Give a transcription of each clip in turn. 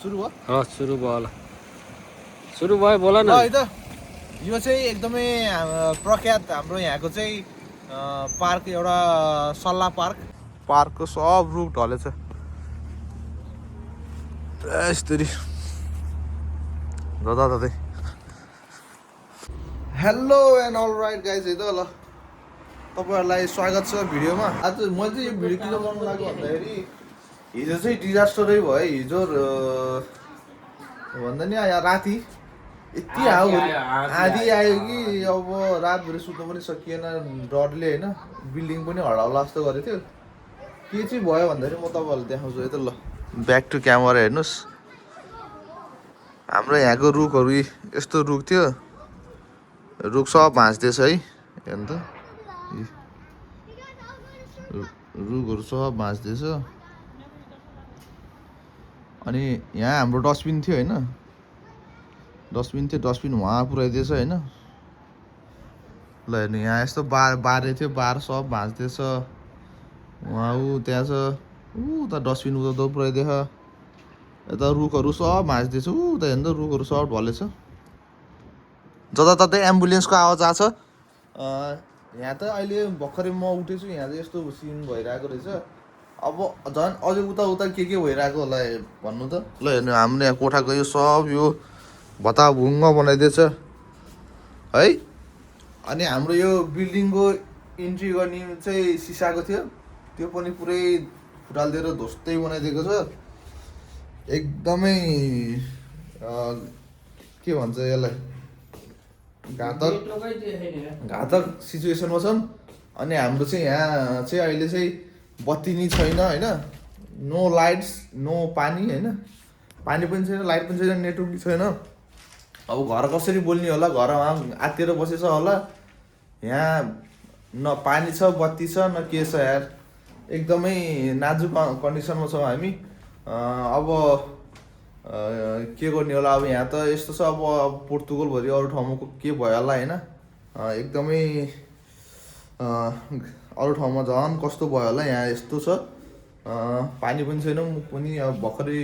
सुरु भयो? सुरु भयो ल। सुरु भयो बोल न। है त यो चाहिँ एकदमै प्रख्यात हाम्रो यहाँको चाहिँ पार्क एउटा सल्लाह पार्कको सब रुख ढलेछ यस्तरी जताततै। Hello and all right guys है त ल तपाईँहरूलाई स्वागत छ भिडियोमा। आज मैले चाहिँ यो भिडियो किन बनाउनु लाग्यो भन्दाखेरि हिजो चाहिँ डिजास्टरै भयो है। हिजो भन्दा नि यहाँ राति यति आधी आयो कि अब रातभरि सुत्नु पनि सकिएन डरले होइन। बिल्डिङ पनि हराउला जस्तो गरेको थियो। के चाहिँ भयो भन्दाखेरि म तपाईँहरूलाई देखाउँछु है त ल। ब्याक टु क्यामेरा हेर्नुहोस्। हाम्रो यहाँको रुखहरू यस्तो रुख थियो, रुख सब भाँच्दैछ है। हेर्नु त रुखहरू सब भाँच्दैछ। अनि यहाँ हाम्रो डस्टबिन थियो होइन, डस्टबिन उहाँ पुऱ्याइदिएछ होइन। ल हेर्नु यहाँ यस्तो बारे थियो, बार सब भाँच्दैछ। उहाँ त्यहाँ छ त डस्टबिन उता पुऱ्याइदिएछ। यता रुखहरू सब भाँच्दैछ। त हेर्नु त रुखहरू सब ढलेछ। जताततै एम्बुलेन्सको आवाज आएको छ। यहाँ त अहिले भर्खरै म उठेछु, यहाँ चाहिँ यस्तो सिन भइरहेको रहेछ। अब झन् अझै उता के भइरहेको होला भन्नु त। ल हेर्नु हाम्रो यहाँ कोठाको यो सब यो भत्ताभुङ्ग बनाइदिएछ है। अनि हाम्रो यो बिल्डिङको इन्ट्री गर्ने चाहिँ सिसाको थियो, त्यो पनि पुरै फुटालिदिएर ध्वस्तै बनाइदिएको छ। एकदमै के भन्छ यसलाई, घातक सिचुएसनमा छन्। अनि हाम्रो चाहिँ यहाँ चाहिँ अहिले चाहिँ बत्ती नि छैन होइन, नो लाइट्स नो पानी होइन। पानी पनि छैन, लाइट पनि छैन, नेटवर्क पनि छैन। अब घर कसरी बोल्ने होला, घरमा आत्तिएर बसेछ होला। यहाँ न पानी छ, बत्ती छ, न के छ यार। एकदमै नाजुक कन्डिसनमा छौँ हामी। अब के गर्ने होला। अब यहाँ त यस्तो छ, अब पोर्तुगलभरि अरू ठाउँमा के भयो होला होइन। एकदमै अरू ठाउँमा झन् कस्तो भयो होला, यहाँ यस्तो छ। पानी पनि छैन, मुख पनि अब भर्खरै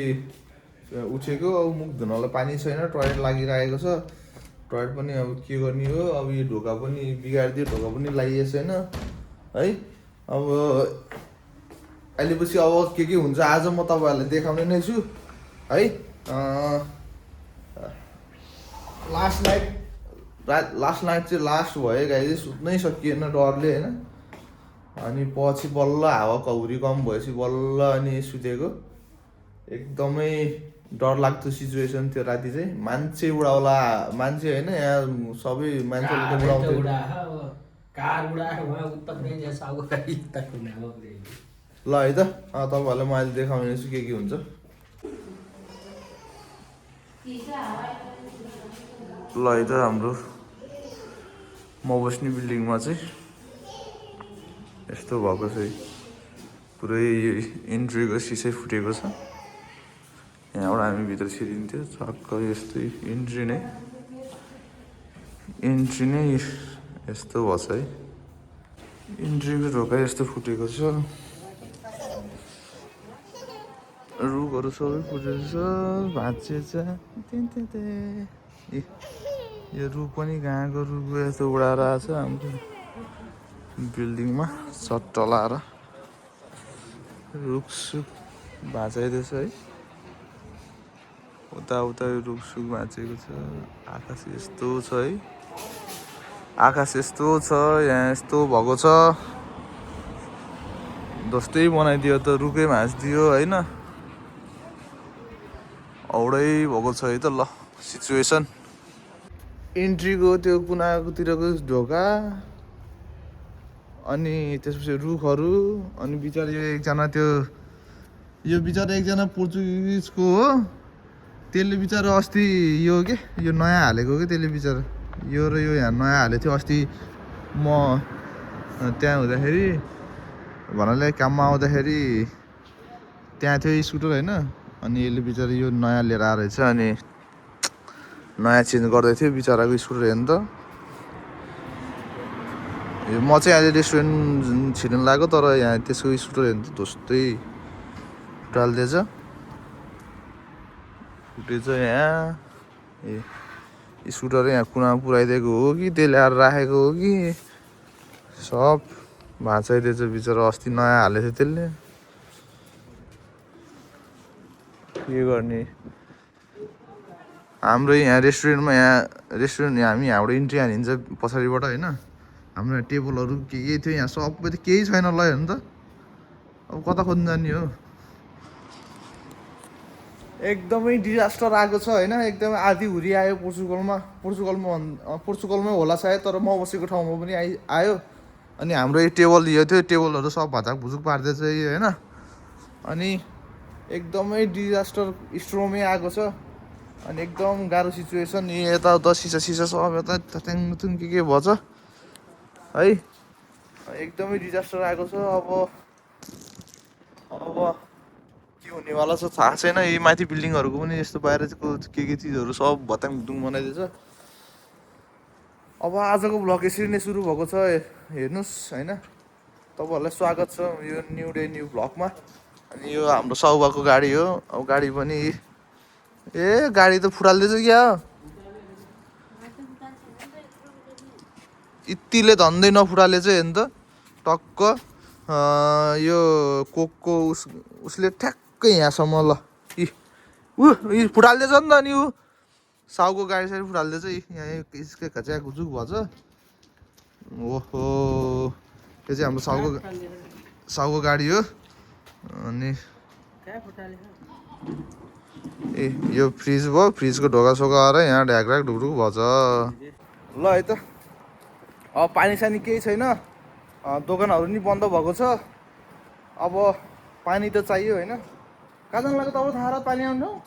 उठेको, अब मुख धुनलाई पानी छैन। टोयलेट लागिरहेको छ, टोयलेट पनि अब के गर्ने हो। अब यो ढोका पनि बिगारिदियो, ढोका पनि लगाइएको छैन है। अब अहिलेपछि अब के हुन्छ आज म तपाईँहरूलाई देखाउने नै छु है। लास्ट नाइट चाहिँ लास्ट भयो गाइस, सुत्नै सकिएन डरले होइन। अनि पछि बल्ल हावा कौरी कम भएपछि बल्ल अनि सुतेको। एकदमै डरलाग्दो सिचुएसन थियो राति चाहिँ। मान्छे उडाउला, मान्छे होइन यहाँ सबै मान्छेले त उडाउँथ्यो। ल है त तपाईँहरूलाई म अहिले देखाउने छु के हुन्छ। ल है त हाम्रो म बस्ने बिल्डिङमा चाहिँ यस्तो भएको छ। पुरै इन्ट्रीको सिसै फुटेको छ। यहाँबाट हामी भित्र छिरिन्थ्यो छक्क। यस्तै इन्ट्री नै यस्तो भएको छ है। इन्ट्रीको ढोका यस्तो फुटेको छ। रुखहरू सबै फुटेको छ, भाँचिएछ। यो रुख पनि कहाँको रुख यस्तो उडाएर आएको छ हाम्रो बिल्डिङमा। सट्ट लाएर रुखसुख भाँचाइदिएछ है। उता रुखसुख भाँचेको छ। आकाश यस्तो छ है, आकाश यस्तो छ, यहाँ यस्तो भएको छ। जस्तै बनाइदियो त रुखै भाँचिदियो होइन। औडै भएको छ है त ल सिचुएसन। इन्ट्रीको त्यो कुनाकोतिरको ढोका, अनि त्यसपछि रुखहरू, अनि बिचरा यो एकजना पोर्चुगिजको हो। त्यसले बिचरा अस्ति यो नयाँ हालेको कि त्यसले बिचरा यो र यो यहाँ नयाँ हालेको थियो। अस्ति म त्यहाँ हुँदाखेरि भन्नाले काममा आउँदाखेरि त्यहाँ थियो स्कुटर होइन। अनि यसले बिचरा यो नयाँ लिएर आएर रहेछ। अनि नयाँ चेन्ज गर्दै थियो बिचराको स्कुटर। हेर्नु त म चाहिँ अहिले रेस्टुरेन्ट छिर्न लाग्यो, तर यहाँ त्यसको स्कुटर हेर्नु त ध्वस्तै डालिदिएछ। फुटेज यहाँ ए स्कुटर यहाँ कुनामा पुऱ्याइदिएको हो कि त्यसले ल्याएर राखेको हो कि सब भाँचाइदिएछ बिचरा अस्ति नयाँ हालेको थियो त्यसले के गर्ने हाम्रो यहाँ रेस्टुरेन्टमा हामी यहाँबाट इन्ट्री हानिन्छ पछाडिबाट होइन हाम्रो यहाँ टेबलहरू के थियो यहाँ सबै त केही छैन ल हेर्नु त अब कता खोज्नु जाने हो एकदमै डिजास्टर आएको छ होइन एकदमै आधी हुरी आयो पोर्चुगलमै होला सायद तर म बसेको ठाउँमा पनि आयो अनि हाम्रो यो टेबल लिएको थियो टेबलहरू सब भाचाक भुजुक पार्दैछ यो होइन अनि एकदमै डिजास्टर स्ट्रोमै आएको छ अनि एकदम गाह्रो सिचुएसन यताउता सिसा सब यता थ्याङथुङ के भएछ है एकदमै डिजास्टर आएको छ अब के हुनेवाला छ थाहा छैन यी माथि बिल्डिङहरूको पनि यस्तो बाहिरको के चिजहरू सब भत्याङभुत्याङ बनाइदिएछ अब आजको भ्लग यसरी नै सुरु भएको छ हेर्नुहोस् होइन तपाईँहरूलाई स्वागत छ यो न्यू डे न्यू भ्लगमा अनि यो हाम्रो साउबाको गाडी हो अब गाडी पनि गाडी त फुटाल्दैछ क्या यतिले धन्दै नफुटाले चाहिँ हेर्नु त टक्क यो कोकको उसले ठ्याक्कै यहाँसम्म ल ऊ फुटाल्दैछ नि त अनि ऊ साउको गाडी साडी फुटाल्दैछ यहाँ यसकै खच्या गुजुक भएछ ओहो यो चाहिँ हाम्रो साउको गाडी हो अनि यो फ्रिज भयो फ्रिजको ढोका सोका आएर यहाँ ढ्याक्राक ढुकढुक भएछ ल है त अब पानी सानी केही छैन दोकानहरू नि बन्द भएको छ अब पानी त चाहियो होइन कहाँ जानु लाग्यो तपाईँ थाहा र पानी आउनु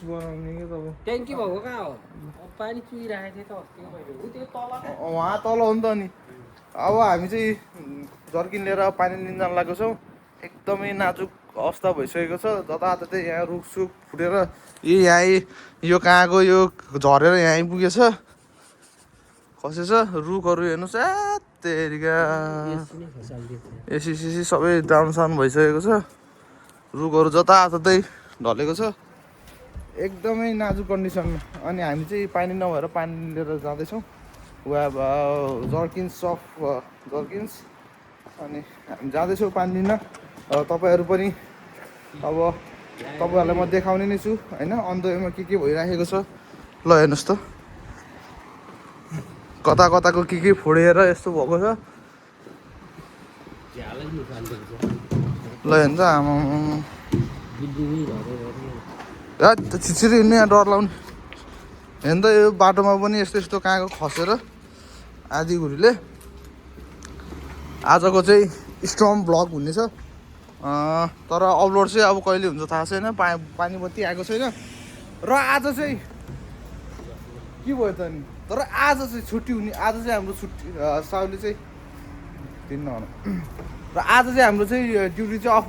बनाउने क्या तपाईँ ट्याङ्की भएको कहाँ हो पानी चुहिराखेको थियो त उहाँ तल हो नि त अनि अब हामी चाहिँ जर्किन लिएर पानी लिन जानु लागेको छौँ एकदमै नाजुक अवस्था भइसकेको छ जताततै यहाँ रुखसुख फुटेर यहाँ यो कहाँको यो झरेर यहाँ आइपुगेछ खसेछ रुखहरू हेर्नुहोस् तेरिका एसी सबै डाउनसाउन भइसकेको छ रुखहरू जताततै ढलेको छ एकदमै नाजुक कन्डिसनमा अनि हामी चाहिँ पानी नभएर पानी लिएर जाँदैछौँ जर्किन्स अनि हामी जाँदैछौँ पानी लिन तपाईँहरू पनि अब तपाईँहरूलाई म देखाउने नै छु होइन अन्दरमा के भइराखेको छ ल हेर्नुहोस् त कताको के फोडेर यस्तो भएको छ ल हेर्नु त आमा छिटछिटो हिँड्नु यहाँ डर लाउने हेर्नु त यो बाटोमा पनि यस्तो कहाँको खसेर आधी घुरीले आजको चाहिँ स्ट्रङ भ्लग हुनेछ तर अपलोड चाहिँ अब कहिले हुन्छ थाहा छैन पानी बत्ती आएको छैन र आज चाहिँ के भयो त नि तर आज चाहिँ छुट्टी हुने आज चाहिँ हाम्रो छुट्टी साउले चाहिँ दिन्न र आज चाहिँ हाम्रो चाहिँ ड्युटी चाहिँ अफ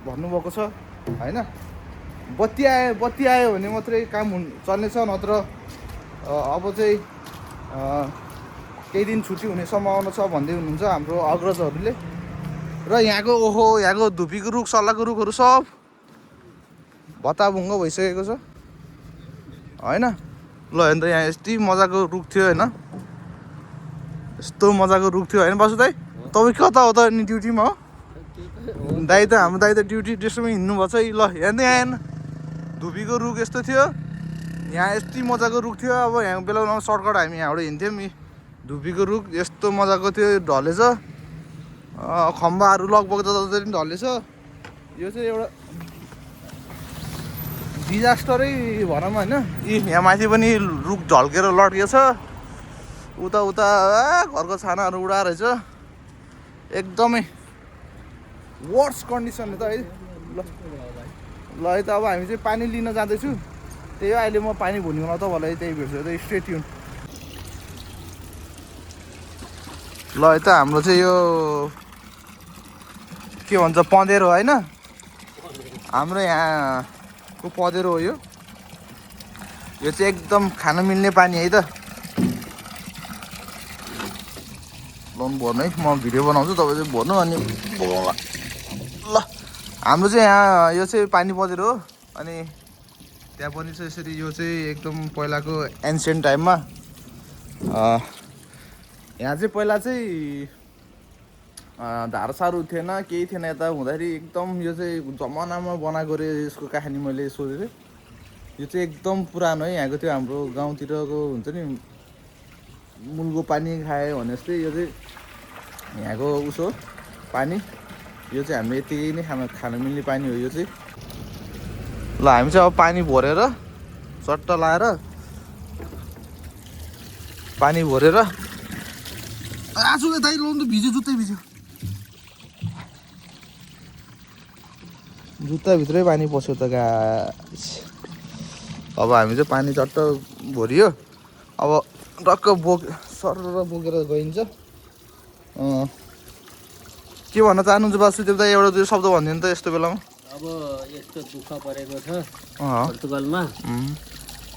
भन्नुभएको छ होइन बत्ती आयो भने मात्रै काम चल्नेछ नत्र अब चाहिँ केही दिन छुट्टी हुने सम्भावना छ भन्दै हुनुहुन्छ हाम्रो अग्रजहरूले र यहाँको धुपीको रुख सल्लाहको रुखहरू सब भत्ताभुङ्ग भइसकेको छ होइन ल हेर्नु त यहाँ यति मजाको रुख थियो होइन यस्तो मजाको रुख थियो होइन बसु दाइ तपाईँ कता हो त अनि ड्युटीमा हो दाइ त हाम्रो दाइ त ड्युटी ड्रेसमै हिँड्नु भएको छ ल हेर्नु त यहाँ धुपीको रुख यस्तो थियो यहाँ यति मजाको रुख थियो अब यहाँ बेलाउन सर्टकट हामी यहाँबाट हिँड्थ्यौँ नि धुपीको रुख यस्तो मजाको थियो ढलेछ खम्बाहरू लगभग जति ढलेछ यो चाहिँ एउटा डिजास्टरै भनौँ होइन यहाँ माथि पनि रुख झल्केर लड्केछ उता घरको छानाहरू उडाएर छ एकदमै वर्स कन्डिसन त है ल है त अब हामी चाहिँ पानी लिन जाँदैछु त्यही हो अहिले म पानी भुनिउन तपाईँलाई त्यही भेट्छु त स्टे ट्युन ल है त हाम्रो चाहिँ यो के भन्छ पँधेरो होइन हाम्रो यहाँको पँधेरो हो यो चाहिँ एकदम खान मिल्ने पानी है त लोन भर्नु है म भिडियो बनाउँछु तपाईँ चाहिँ भर्नु अनि बोलाउँला ल हाम्रो चाहिँ यहाँ यो चाहिँ पानी बजार हो अनि त्यहाँ पनि चाहिँ यसरी यो चाहिँ एकदम पहिलाको एन्सियन्ट टाइममा यहाँ चाहिँ पहिला चाहिँ धारसार थिएन केही थिएन यता हुँदाखेरि एकदम यो चाहिँ जमानामा बनाएको रे यसको कहानी मैले सोधेँ यो चाहिँ एकदम पुरानो है यहाँको त्यो हाम्रो गाउँतिरको हुन्छ नि मुलको पानी खायो भने जस्तै यो चाहिँ यहाँको उसो पानी यो चाहिँ हामीले यतिकै नै खान मिल्ने पानी हो यो चाहिँ ल हामी चाहिँ अब पानी भरेर चट्ट लाएर पानी भरेर आजु दाइ लाउनु त भिज्यो जुत्तै भिज्यो जुत्ताभित्रै पानी पस्यो त गाइस अब हामी चाहिँ पानी चट्ट भरियो अब टक्क सर बोकेर गइन्छ के भन्न चाहनुहुन्छ वासुदेव दाइ एउटा दुई शब्द भनिदिनु त यस्तो बेलामा अब यस्तो दुःख परेको छ पोर्तुगलमा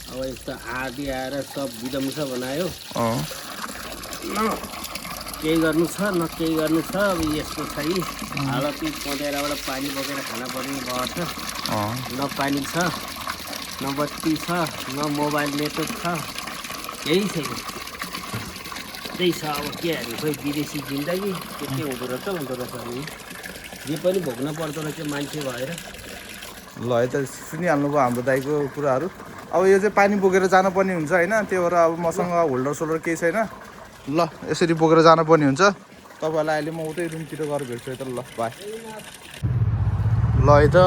अब यस्तो आधी आएर सब विध्वंस बनायो न केही गर्नु छ न केही गर्नु छ अब यस्तो छ यी हालती पँधेराबाट पानी बोकेर खाना पर्ने भयो छ न पानी छ न बत्ती छ न मोबाइल नेटवर्क छ केही छैन त्यही छ अब के अरे खोइ विदेशी जिन्दगी के हुँदो रहेछ अनि जे पनि भोग्न पर्दो रहेछ मान्छे भएर ल है त सुनिहाल्नु भयो हाम्रो दाइको कुराहरू अब यो चाहिँ पानी बोकेर जानुपर्ने हुन्छ होइन त्यही भएर अब मसँग होल्डर सोल्डर केही छैन ल यसरी बोकेर जानुपर्ने हुन्छ तपाईँहरूलाई अहिले म उतै रुमतिर गएर भेट्छु है त ल बाई ल है त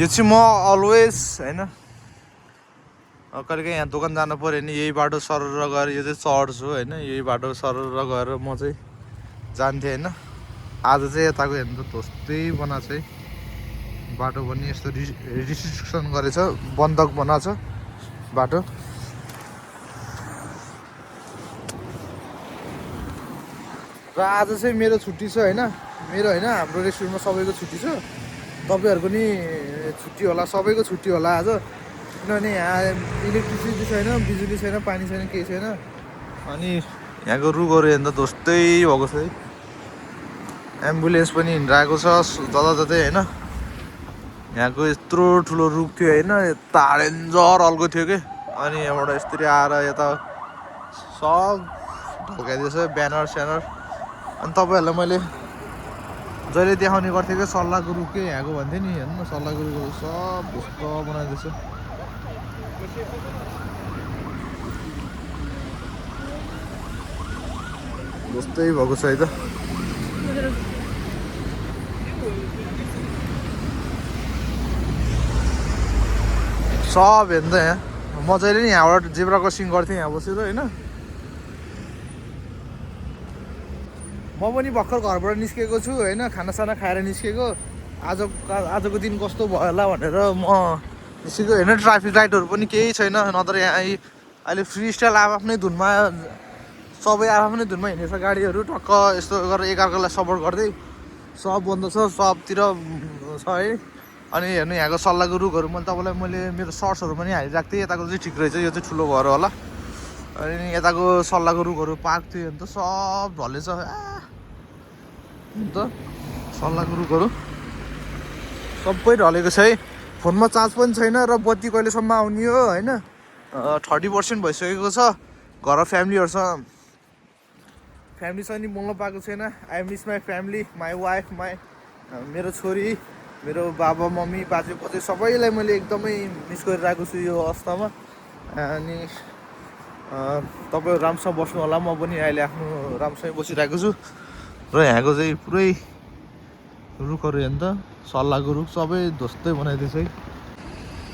यो चाहिँ म अलवेज होइन कहिलेकाहीँ यहाँ दोकान जानु पऱ्यो भने यही बाटो सरर गएर यो चाहिँ चढ्छु होइन यही बाटो सरर गएर म चाहिँ जान्थेँ होइन आज चाहिँ यताको हेर्नु त ध्वस्तै बनाएको छ है बाटो पनि यस्तो रिस्ट्रिक्सन गरेछ बन्धक बनाएको छ बाटो र आज चाहिँ मेरो छुट्टी छ होइन मेरो होइन हाम्रो रेस्टुरेन्टमा सबैको छुट्टी छ तपाईँहरूको नि छुट्टी होला सबैको छुट्टी होला आज किनभने यहाँ इलेक्ट्रिसिटी छैन बिजुली छैन पानी छैन केही छैन अनि यहाँको रुखहरू हेर्दा ध्वस्तै भएको छ है एम्बुलेन्स पनि हिँडिरहेको छ जताततै होइन यहाँको यत्रो ठुलो रुख थियो होइन ताडेन्जर अल्को थियो कि अनि यहाँबाट यसरी आएर यता सब ढल्काइदिएछ ब्यानर स्यानर अनि तपाईँहरूलाई मैले जहिले देखाउने गर्थेँ कि सल्लाहको रुख के यहाँको भन्थेँ नि हेर्नु न सल्लाहको रुखहरू सब भुस्क बनाइदिएछ जस्तै भएको छ है त सब हेर्नु त यहाँ म जहिले नि यहाँबाट जेब्रा क्रसिङ गर्थेँ यहाँ बसेर होइन म पनि भर्खर घरबाट निस्केको छु होइन खानासाना खाएर निस्केको आजको दिन कस्तो भयो होला भनेर म निस्केको होइन ट्राफिक लाइटहरू पनि केही छैन नत्र यहाँ अहिले फ्री स्टाइल आफ्नै धुनमा सबै आफ्नै धुनमा हिँडेछ गाडीहरू टक्क यस्तो गरेर एकअर्कालाई सपोर्ट गर्दै सब बन्द छ सबतिर छ है अनि हेर्नु यहाँको सल्लाहको रुखहरू मैले मेरो सर्ट्सहरू पनि हालिरहेको थिएँ यताको चाहिँ ठिक रहेछ यो चाहिँ ठुलो भएर होला अनि यताको सल्लाहको रुखहरू पार्क थियो अन्त सब ढलेछ अन्त सल्लाहको रुखहरू सबै ढलेको छ है फोनमा चार्ज पनि छैन र बत्ती कहिलेसम्म आउने हो होइन 30% भइसकेको छ घर फ्यामिलीहरूसँग फ्यामिलीसँग नि बोल्न पाएको छैन I miss my family my wife मेरो छोरी मेरो बाबा मम्मी बाजे बोजू सबैलाई मैले एकदमै मिस गरिरहेको छु यो अवस्थामा अनि तपाईँहरू राम्रोसँग बस्नु होला म पनि अहिले आफ्नो राम्रोसँग बसिरहेको छु र यहाँको चाहिँ पुरै रुखहरू हेर्नु त सल्लाहको रुख सबै ध्वस्तै बनाइदिएछ है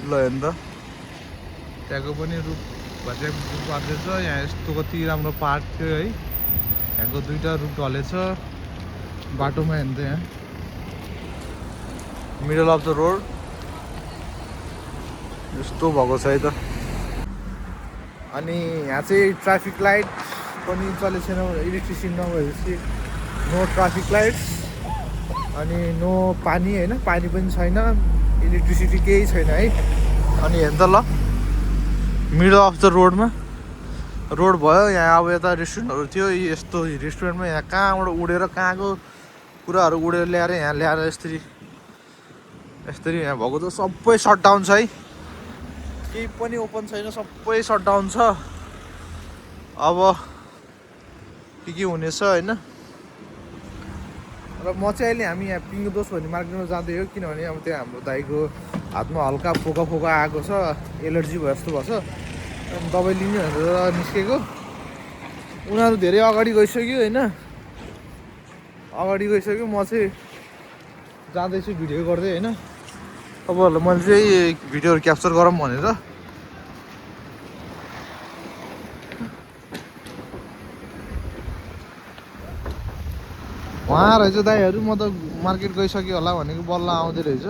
ल हेर्नु त त्यहाँको पनि रुख भत्याएको रुख पार्दैछ यहाँ यस्तो कति राम्रो पार्क थियो है यहाँको दुईवटा रुख ढलेछ बाटोमा हेर्नु त यहाँ मिडल अफ द रोड यस्तो भएको छ है त अनि यहाँ चाहिँ ट्राफिक लाइट पनि चलेको छैन इलेक्ट्रिसिटी नभएपछि नो ट्राफिक लाइट्स अनि नो पानी होइन पानी पनि छैन इलेक्ट्रिसिटी केही छैन है अनि हेर्नु त ल मिडल अफ द रोडमा रोड भयो यहाँ अब यता रेस्टुरेन्टहरू थियो यस्तो रेस्टुरेन्टमा यहाँ कहाँबाट उडेर कहाँको कुराहरू उडेर ल्याएर यहाँ ल्याएर यसरी यसरी यहाँ भएको त सबै सटडाउन छ है, केही पनि ओपन छैन, सबै सटडाउन छ। अब के हुनेछ होइन। र म चाहिँ अहिले हामी यहाँ पिङ्क दोष भन्ने मार्केटमा जाँदै हो, किनभने अब त्यहाँ हाम्रो दाइको हातमा हल्का फोका फोका आएको छ, एलर्जी भयो जस्तो भएको छ, अनि दबाई लिने भनेर निस्केको। उनीहरू धेरै अगाडि गइसक्यो होइन, अगाडि गइसक्यो। म चाहिँ जाँदैछु भिडियो गर्दै होइन। तपाईँहरूलाई मैले चाहिँ भिडियोहरू क्याप्चर गरौँ भनेर। उहाँ रहेछ दाइहरू, म त मार्केट गइसक्यो होला भनेको बल्ल आउँदै रहेछ।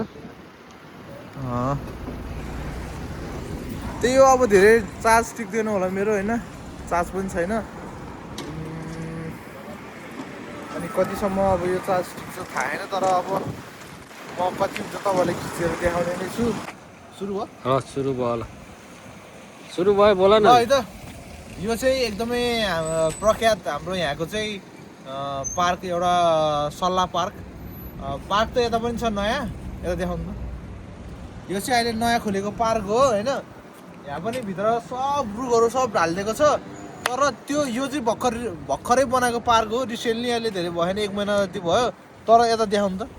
त्यही हो, अब धेरै चार्ज टिक्दैन होला मेरो होइन, चार्ज पनि छैन। अनि कतिसम्म अब यो चार्ज टिक्छ थाहा छैन, तर अब म कति हुन्छ तपाईँलाई खिचेर देखाउने नै छु। सुरु भयो? सुरु भयो होला, सुरु भयो, बोल न। है त, यो चाहिँ एकदमै प्रख्यात हाम्रो यहाँको चाहिँ पार्क, एउटा सल्लाह पार्क। पार्क त यता पनि छ नयाँ, यता देखाउनु न। यो चाहिँ अहिले नयाँ खोलेको पार्क हो होइन। यहाँ पनि भित्र सब रुखहरू सब ढालिदिएको छ, तर त्यो यो चाहिँ भर्खरै बनाएको पार्क हो, रिसेन्टली अहिले धेरै भएन, 1 महिना जति भयो। तर यता देखाउनु त,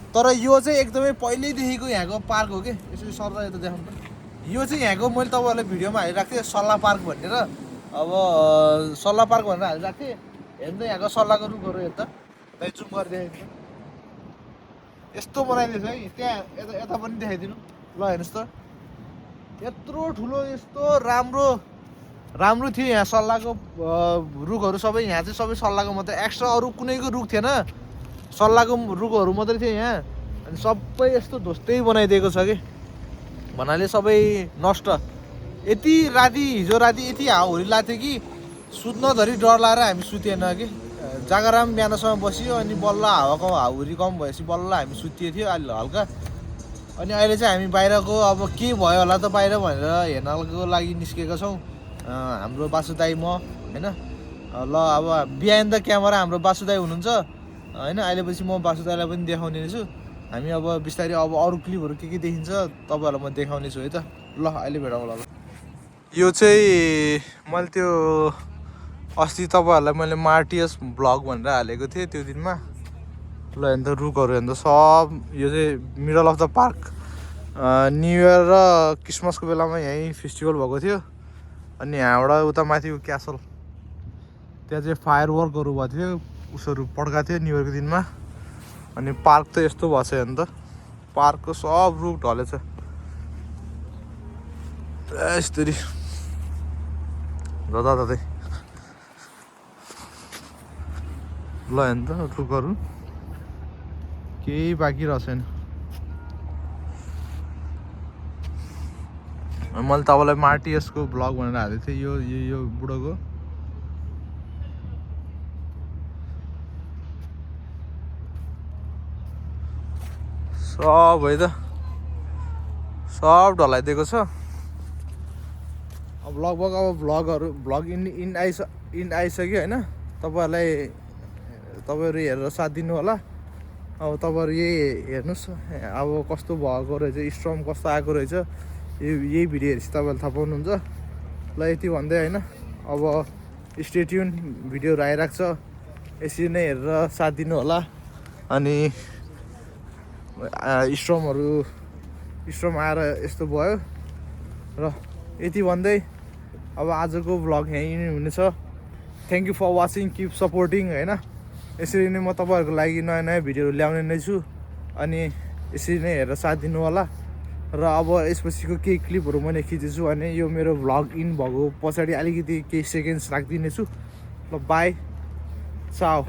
तर यो चाहिँ एकदमै पहिल्यैदेखिको यहाँको पार्क हो कि। यसरी सर्दा यता देखाउनु त, यो चाहिँ यहाँको मैले तपाईँहरूलाई भिडियोमा हालिरहेको थिएँ सल्लाह पार्क भनेर। अब सल्लाह पार्क भनेर हालिरहेको थिएँ। हेर्नु त यहाँको सल्लाहको रुखहरू हेर्नु त, दाइ जुम गरिदिएको यस्तो बनाइदिएछ है। त्यहाँ यता पनि देखाइदिनु ल, हेर्नुहोस् त, यत्रो ठुलो यस्तो राम्रो थियो यहाँ सल्लाहको रुखहरू सबै। यहाँ चाहिँ सबै सल्लाहको मात्रै, एक्स्ट्रा अरू कुनैको रुख थिएन, सल्लाहको रुखहरू मात्रै थियो यहाँ। अनि सबै यस्तो ध्वस्तै बनाइदिएको छ कि भन्नाले सबै नष्ट। यति राति, हिजो राति यति हावाहुरी लाग्थ्यो कि सुत्नधरि डर लागेर हामी सुतेन कि। जागराम बिहानसम्म बसियो, अनि बल्ल हावाहुरी कम भएपछि बल्ल हामी सुतिएको थियो अहिले हल्का। अनि अहिले चाहिँ हामी बाहिरको अब के भयो होला त बाहिर भनेर हेर्नको लागि निस्केका छौँ। हाम्रो बासुदाई म होइन। ल अब बिहाइन्ड द क्यामेरा हाम्रो बासुदाई हुनुहुन्छ होइन। अहिलेपछि म बासुदाईलाई पनि देखाउने छु। हामी अब बिस्तारै अब अरू क्लिपहरू के देखिन्छ तपाईँहरूलाई म देखाउने छु है त। ल अहिले भेटौँ ल। यो चाहिँ मैले त्यो अस्ति तपाईँहरूलाई मैले मार्टियस ब्लग भनेर हालेको थिएँ त्यो दिनमा। ल हेर्नु त, रुखहरू हेर्नु त सब। यो चाहिँ middle of the park, new year र क्रिसमसको बेलामा यहीँ फेस्टिभल भएको थियो। अनि यहाँबाट उता माथिको क्यासल, त्यहाँ चाहिँ फायर वर्कहरू भएको थियो, उसहरू पड्काएको थियो न्यु इयरको दिनमा। अनि पार्क त यस्तो भएको छ हेर्नु त, पार्कको सब रुख ढलेछ यस्तरी जताततै। ल हेर्नु त, रुखहरू केही बाँकी रहेको छैन। मैले तपाईँलाई मार्टियसको ब्लग भनेर हालेको थिएँ, यो बुढोको। सब है त, सब ढलाइदिएको छ। अब लगभग अब भ्लग इन आइसक्यो होइन। तपाईँहरू हेरेर साथ दिनु होला। अब तपाईँहरू यही हेर्नुहोस् अब कस्तो भएको रहेछ, स्ट्रम कस्तो आएको रहेछ, यही भिडियो हेरेपछि तपाईँहरूले थाहा पाउनुहुन्छ। ल यति भन्दै होइन, अब स्टे ट्युन, भिडियोहरू आइरहेको छ, यसरी नै हेरेर साथ दिनु होला। अनि स्ट्रम आएर यस्तो भयो र यति भन्दै अब आजको भ्लग यहीँ नै हुनेछ। Thank you for watching, keep supporting होइन। यसरी नै म तपाईँहरूको लागि नयाँ नयाँ भिडियोहरू ल्याउने नै छु। अनि यसरी नै हेरेर साथ दिनु होला। र अब यसपछिको केही क्लिपहरू मैले खिचेछु भने यो मेरो भ्लग इन भएको पछाडि अलिकति केही सेकेन्ड्स राखिदिनेछु। ल बाई, चाओ।